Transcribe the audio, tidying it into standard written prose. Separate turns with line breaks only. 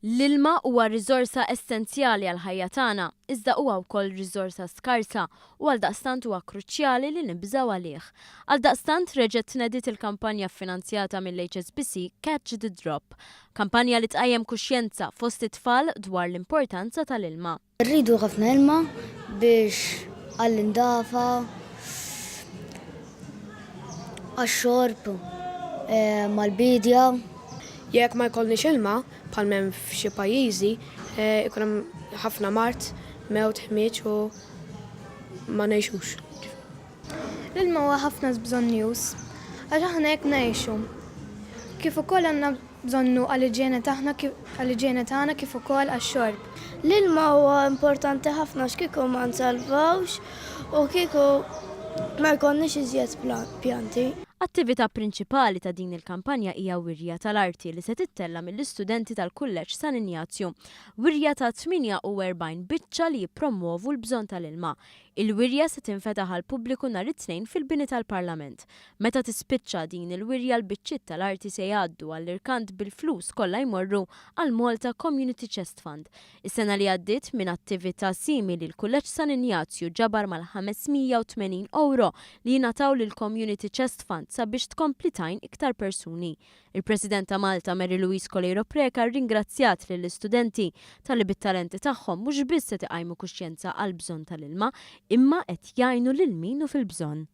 L-ilma huwa riżorsa essenzjali għall-ħajja tagħna, iżda huwa wkoll riżorsa skarsa u għaldaqstant huwa kruċjali li nibżgħu għalih. Għaldaqstant reġgħet tnediet il-kampanja ffinanzjata mill-HSBC Catch the Drop. Kampanja li tqajjem kuxjenza fost it-tfal dwar l-importanza tal-ilma.
Irridu ħafna ilma biex għall-indafa, għax-xorb, mal-biedja.
Jekk ma jkollniex ilma, bħal m'hemm f'xi pajjiżi, ikun hemm ħafna mard, mewt, ħmieġ u ma ngħixux.
L-ilma huwa ħafna bżonnjuż għax aħna hekk ngħixu. Kif ukoll għandna bżonnu għall-iġjene tagħna għall-iġjene tagħna kif ukoll għax-xorb.
L-ilma huwa importanti ħafna għax kieku ma nsalvawx u kieku ma jkollniex iżjed pjanti.
Attività prinċipali ta' din il-kampanja hija wirja tal-arti li se tittella' mill-istudenti tal-Kulleġġ San Injazju. Wirja ta' 48 biċċa li jippromwovu l-bżonn tal-ilma. Il-wirja se tinfetaħ għall-pubbliku nhar it-Tnejn fil-bini tal-Parlament. Meta tispiċċa din il-wirja l-biċċiet tal-arti se jgħaddu għall-irkant bil-flus kollha jmorru għall-Malta Community Chest Fund. Is-sena li għaddiet minn attività simili l-Kulleġġ San Injazju ġabar mal-580 ewro li jingħataw lill-Community Chest Fund sabiex tkompli tgħin iktar persuni. Il-President ta' Malta Mary Louise Coleiro Preca rringrazzjat lill-istudenti talli bit-talenti tagħhom mhux biss qed iqajmu kuxjenza għall-bżonn tal-ilma imma qed jgħinu lil min hu fil-bżonn.